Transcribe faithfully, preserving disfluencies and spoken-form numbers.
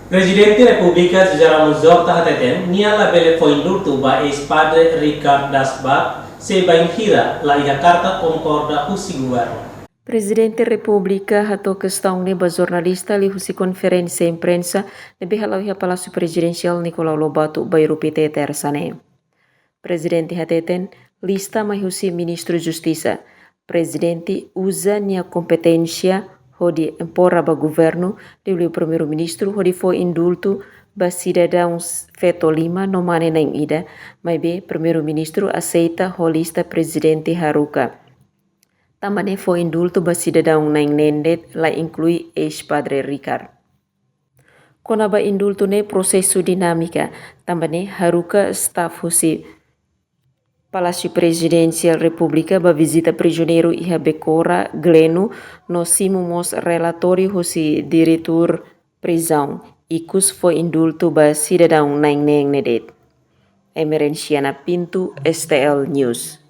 Prezidente Repúblika José Ramos Horta hateten nia labele fó indultu ba eis-padre Ricard Dasbach se bainhira la iha karta konkorda husi governu. Prezidente Repúblika hato'o kestaun ne'e ba jornalista liuhusi konferénsia imprensa ne'ebé hala'o iha Palásiu Prezidensiál Nicolau Lobato, Bairru Pité, Tersa ne'e. Prezidente hateten, lista mai husi Ministru Justisa. Prezidente uza nia kompeténsia hodi empurra ba governu, liuliu Primeiru-Ministru, hodi fó indultu ba sidadaun feto lima no mane na'in ida, maibé Primeiru-Ministru aseita ho lista Prezidente haruka. Tanba ne'e fó indultu ba sidadaun na'in neen de'it, la inklui eis-padre Ricard. Kona-ba indultu ne'e prosesu dinámika, tanba ne'e haruka staf husi Palásiu Prezidensiál Repúblika ba vizita prizioneiru iha Becora, Gleno, no simu mós relatóriu husi diretór prizaun, ikus fó indultu ba sidadaun na'in neen ne'e de'it. Emerenciana Pinto, S T L News.